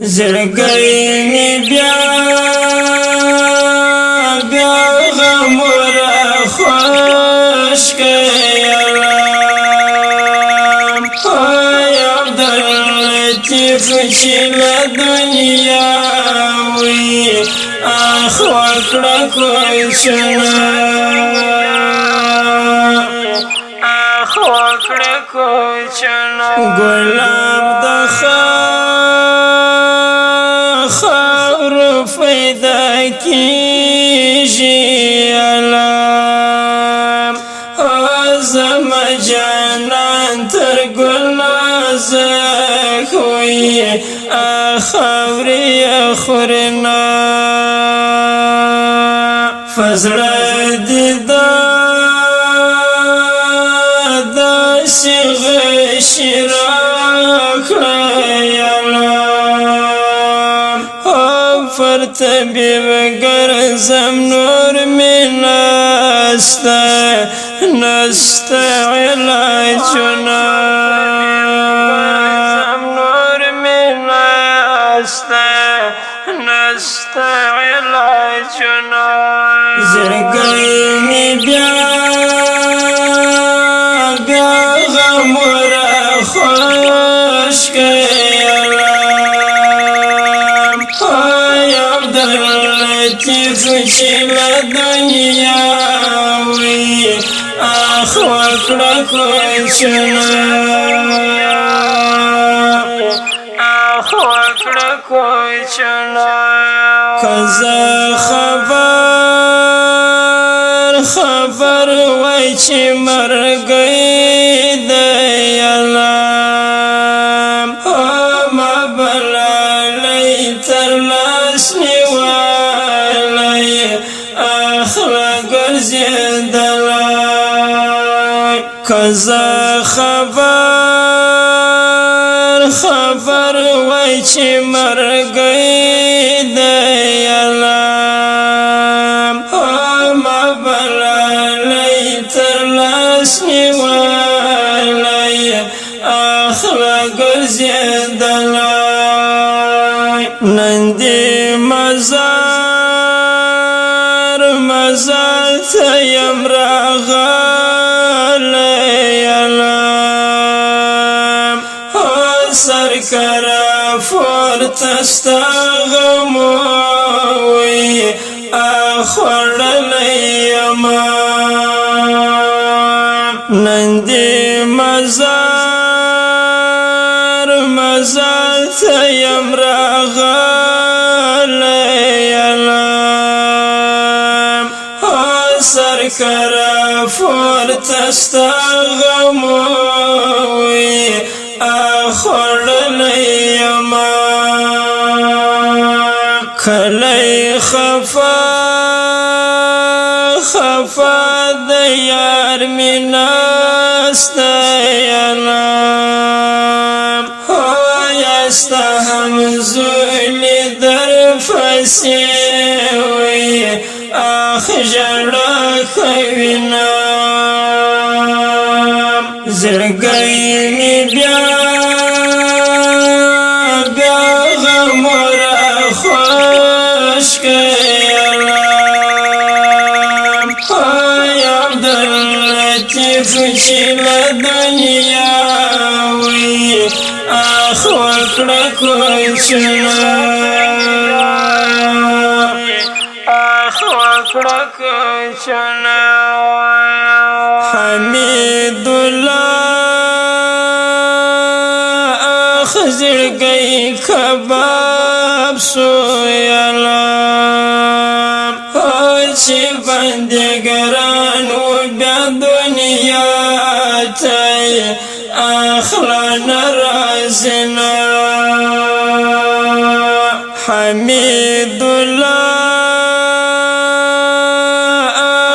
زړګی مې بیا بیا غم را خوش کړي ای عبداللطیف چې له دنیا وي، اخ وکړه کوچنه، اخ وکړه کوچنه. ګلاب د خاورو پیدا کیږي علم، زما جانان تر ګل نازک وي، خاورې خورنا. فزړه دې دا داسې غشي راکړه پر طبیب ګرځم، نور مې نسته نسته علاجونه، نور مې نسته نسته علاجونه. زړګی مې بیا بیا غم را خوش کړي عبداللطیف چې له دنیا وي، اخ وکړه کوچنه، اخ وکړه کوچنه. که زه خبر خبر وای چې مرګی دی الله، ما بللی تر لاس نیولی، اخله ګرځېدلی. که زه خبر خبر وای چې مرګی دی الله، ما بللی تر لاس نیولی، اخله ګرځېدلی. نن دې مزار مزار ته یم راغلی الله، سر کرا پورته ستا غمو وي خوړلی یمه. نن دې مزار مزار ته یم راغلی الله، سر کرا پورته ستا غمو وي خوړلی یمه. کلی خفا خفا د یار مې نسته الله، ستا همزولي در پسې وي، اخ ژړا کوي نه. زړګی مې بیا بیا غم را خوش کړي ای عبداللطیف چې له دنیا وي، اخ وکړه کوچنه، اخ وکړه کوچنه. حمید الله اخ زړګی کباب سویلا، چې بندګران و بیا دنیا ته اخلا نرازنا. حمید الله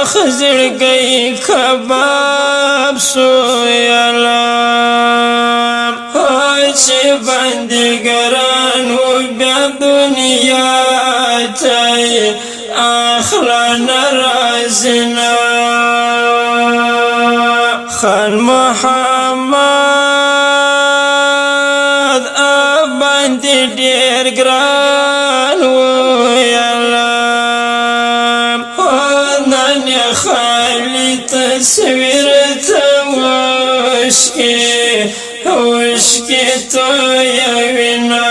اخ زړګی کباب سویلا، چې بندګران و بیا دنیا ته اخلا نرازنا. خان محمد باندې ډېر ګران و الله. نن خالی تصویر ته وشکې وشکې تو یوینا.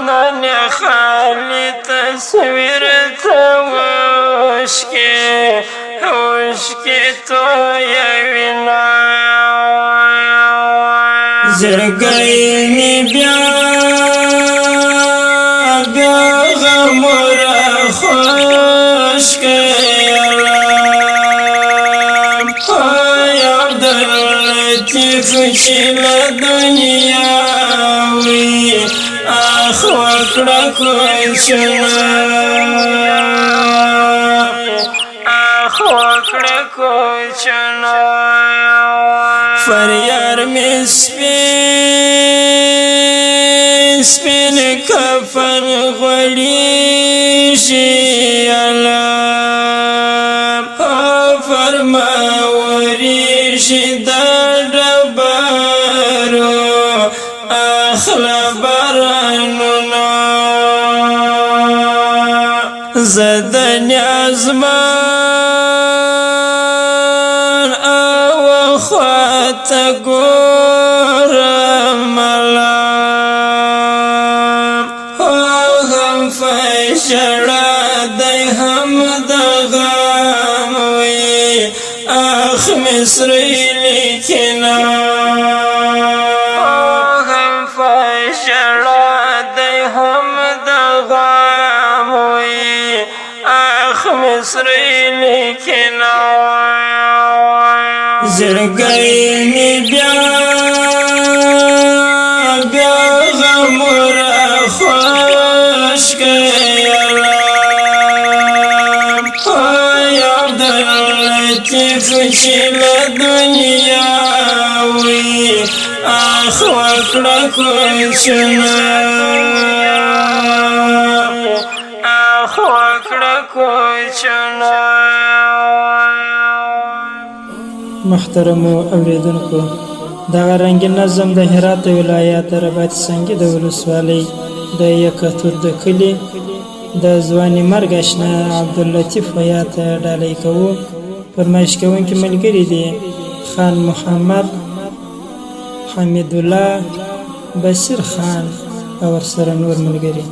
نن خالی تصویر ته وشکې وشکې تو یوینا. زړګی می بیا بیا غمر خوش عبداللطیف چې له دنیا وي اخ وکړه کوچنه، اخ وکړه کوچنه. فریار می سپین سپین کفن غوړیږي الله، فرما وریږي د ډبرو اخلا بارانونه. زه د نیازمان او خواته ګورم الله، هم فشړه دی هم د غم وي اخ مصری لیکنا. هم فشړه دی هم د غم وي اخ مصری لیکنا. زړګی می بیا بیا غمر خوش الله عبداللطیف چې له دنیا وي اخ وکړه کوچنه، اخ وکړه کوچنه. محترمو اوریدونکو، دغه رنګین نظم د هرات ولایت د رباط سنګي د ولسوالۍ د یکتور د کلي د ځواني مرګ اشنا عبداللطیف ویا ته ډالۍ کوو. فرمایش کوونکي ملګري دي خان محمد، حمیدالله، بصیر خان او ورسره نور ملګري.